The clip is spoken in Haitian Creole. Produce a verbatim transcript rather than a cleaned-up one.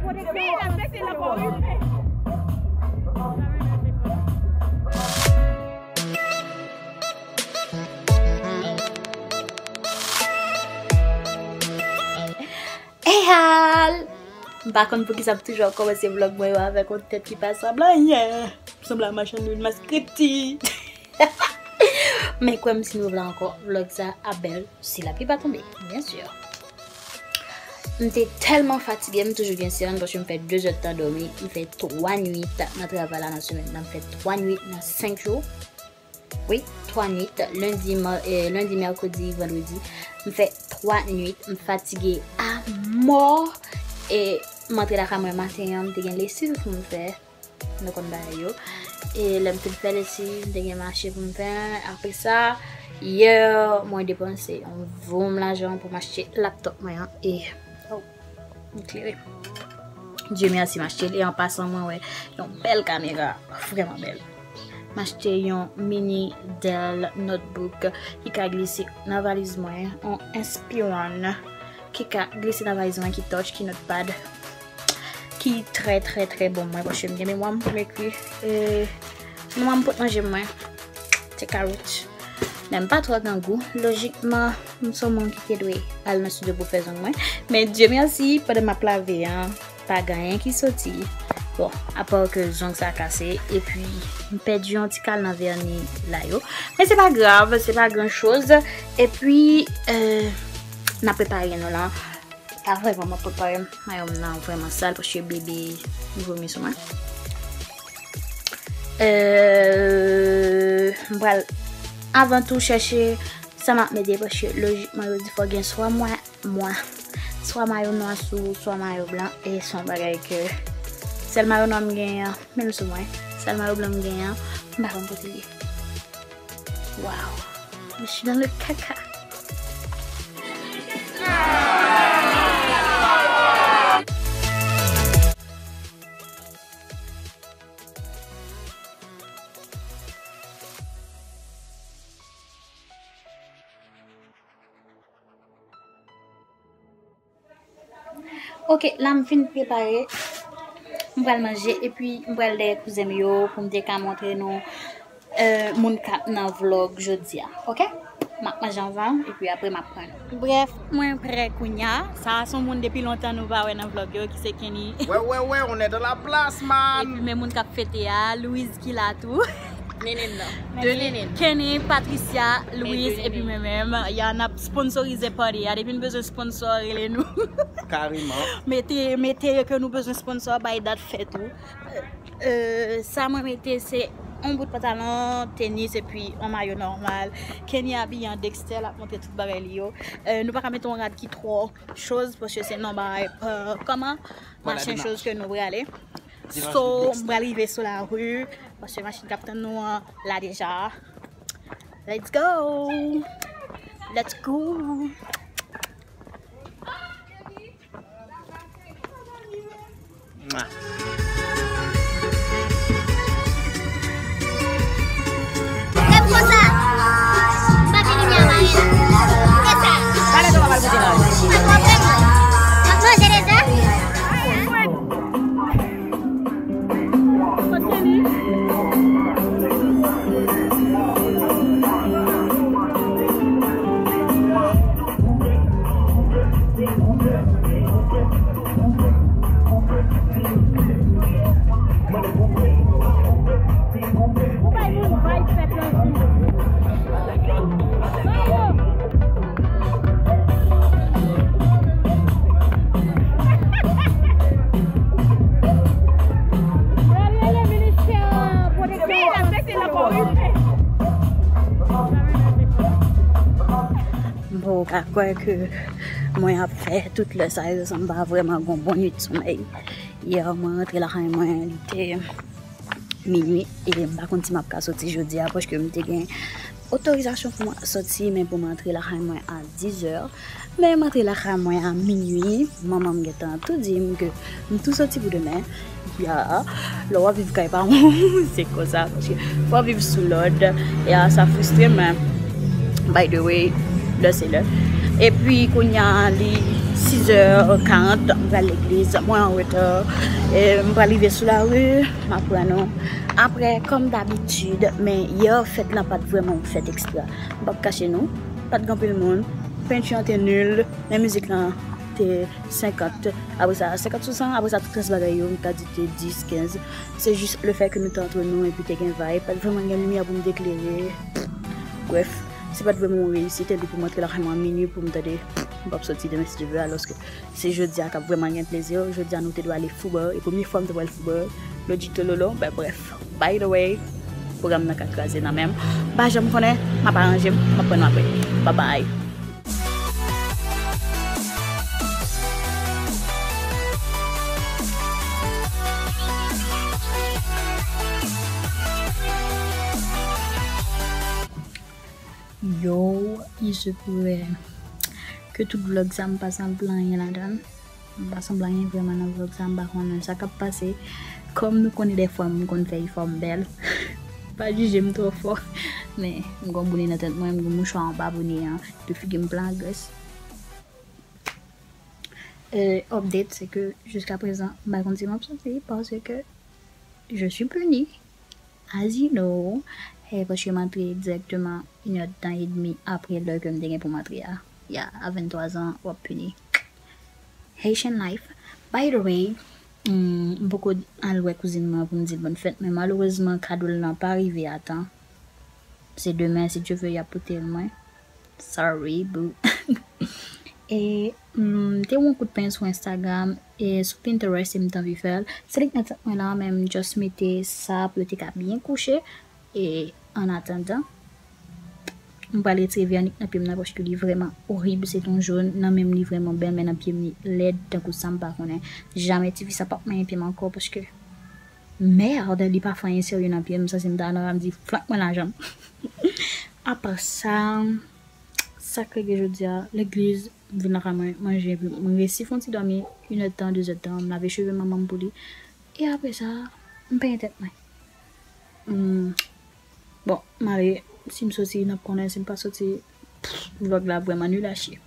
Eyal! M pa konn poukisa m toujou ap kòmanse vlòg mwen yo avèk yon tèt ki pa sanble anyen. M sanble a machann lwil maskriti. Men kwè m, si nou vle ankò, vlòg sa ap bèl si lapli pa tonbe, byen si. M te tèlman fatige, m toujou gen sèn, paske m fè de zè tan dòmi, m fè twa nwit nan travay la nan semèn nan, m fè twa nwit nan senk jou. Wi, twa nwit, lendi, ma-, eh, lendi, mèkredi, vandredi. M fè twa nwit, m fatige a mò. E m antre lakay mwen maten an, m te gen lesiv pou m fè. Nou konn bagay yo. E lè m fin fè lesiv, m te gen mache pou m fè. Apre sa, yè, mwen depanse yon voum lajan pou m achte laptòp mwen an. E, oh, m klere. Dye mèsi, m achte li. An pasan, mwen wè yon bèl kamera, vrèman bèl. M achte yon mini Dell notebook ki ka glise nan valiz mwen, yon S P one ki ka glise nan valiz mwen, ki touch, ki notepad, ki trè, trè, trè bon mwen, paske m gen memwa m pou m ekri, e, memwa m pou manje mwen. Te karot. Men m pa twò grangou. Lojikman, m se yon moun ki te dwe al nan estidyo pou fè zong mwen. Men Dye mèsi, pandan m ap lave an, pa gen anyen ki soti. Bon, apa ke zong sa kase, epi m pèdi yon ti kal nan vèni la yo. Men se pa grav, se pa gran choz. Epi, euh, n ap prepare nou la. Pa vrèman, m ap prepare mayo m nan vrèman sal, paske bebe vomi sou mwen. Euh, m pral avan tou chèche sa m ap mete, paske lojikman, yo di fò gen swa mwa, mwa, swa mayo nwa sou, swa mayo blan, e se yon bagay ke sèl mayo nwa m genyen an, menm sou mwen, sèl mayo blan m genyen an, m pa konn kote l ye. Waw, je suis dans le caca. Ok, la m fin prepare. M pral manje, epi m pral dèyè kouzen m yo pou m te ka montre nou, euh, moun k ap nan vlòg jodi a. Ok? M ap manje anvan, epi apre m ap pran nou. Brèf, mwen prè kounya. Sa a se yon moun depi lontan nou pa wè nan vlòg yo, ki se Kenny. Ouais, ouais, ouais, on est dans la place, man. Epi men moun k ap fete a, Louise ki la tou. Nénine nan. De Nénine. Kenny, Patricia, Louise, epi mwen menm. Ya n ap sponsorize party a. Depi n bezwen sponsor, rele nou. Kareman. Mete, mete ke nou bezwen sponsor, bay dat fèt ou. Euh, sa mwen mete se yon bout pantalon, tenis, epi yon mayo nòmal. Kenny abiye an Dexter, l ap montre tout bagay li yo. Euh, nou pa ka mete yon rad ki twò choz, paske se nan bagay, euh, kòman? Machin choz ke nou prale. So, m pral rive sou lari, paske machin k ap tann nou an la deja. Let's go! Let's go! Mwa. Lè m konsa, m pa gen limyè mare la. Kisa? Pale tou, papa, l koute nan. Sa pwoblèm mwen. M ap manje deja. Bon, ou ka kwè ke mwen ap fè tout lè sa yo san m pa vrèman gon bon nwit somèy. Yè, mwen rantre lakay mwen, li te minui, e m pa konn si m ap ka soti jodi a, paske m te gen otorizasyon pou mwen soti, men pou mwen antre lakay mwen a diz è. Men m antre lakay mwen a minui, manman m gentan tou di m ke m tou soti pou demen. Ya, lè w ap viv kay pa w, se konsa, paske fò w viv sou lòd. Ya, sa fristre, men by the way, lè se lè. Epi, kounye a, li sis Dè karant, m pral legliz, mwen an reta. E m pral rive sou lari, m ap pran nou. Apre, kòm dabitid, men yè fèt lan pa t vrèman yon fèt ekstra. M p ap kache nou, pa t gen anpil moun, penti an te nil, men mizik lan te senkant. Apre sa, senkant sou san, apre sa, tout rès bagay yo, m ka di te dis, kenz. Se jis le fè ke nou te antre nou epi te gen vibe. Pa t vrèman gen limyè pou m te klere. Brèf, se pa t vrèman yon reyisit, epi pou m antre lakay mwen a minui pou m tande, m p ap soti demen si Dye vle, alòske se jodi a k ap vrèman gen plezi. Jodi a nou te dwe ale Fouba, e premye fwa m te pral Fouba, Lodjito Lolo, ben brèf. By the way, pwogram nan ka kraze nan men m. M pa janm konnen, m ap aranje m, m ap pran nou apre. Bye bye. Yo, il se pourrait que tout vlog sa m pa sanble anyen ladan l. M pa sanble anyen vrèman nan vlog sa, m pa konnen sa k ap pase. Kòm nou konnen dèfwa m konn fè efò m bèl. Pa jije m twò fò. Men, m gon bone nan tèt mwen, m gon mouchwa anba bone an, epi figi m plen grès. Euh, update, se ke jiska prezan, m pa konn si m ap soti, paske je suis punie. As you know, eh, paske m antre dirèkteman inèdtan edmi apre lè ke m te gen pou m antre a. Ya, a venntwa zan, w ap pini. Haitian life. By the way, mm, m poko al wè kouzin mwen pou m di l bòn fèt, men malerezman, kado l lan pa rive a tan. Se demen, si Dye vle, y ap pote l mwen. Sorry, boo. E, mm, te wè yon kout pen sou Instagram e sou Pinterest e m t anvi fè l. Se li k nan tèt mwen la, men m just mete sa pou yo te ka byen kouche. E, an atandan, m pral retire vènik nan pye m nan paske li vrèman orib. Se t yon jòn, nan men m li vrèman bèl, men nan pye m li lèd, tankou sa m pa konnen. Jamè tifi sa p ap manyen pye m ankò paske mèd, li pa fè anyen serye nan pye m. Sa, si m ta nan, m di, flank mwen lajan m. Apa sa, sa k regle jodi a, legliz, m vin lakay mwen, manje, epi mwen resi fè yon ti dòmi, inèdtan, dezèdtan, m lave cheve manman m pou li. E apre sa, m penyen tèt mwen. Hmm. Bon, m ale, si m soti, n ap konnen, si m pa soti, pff, vlog la vrèman nul à chier.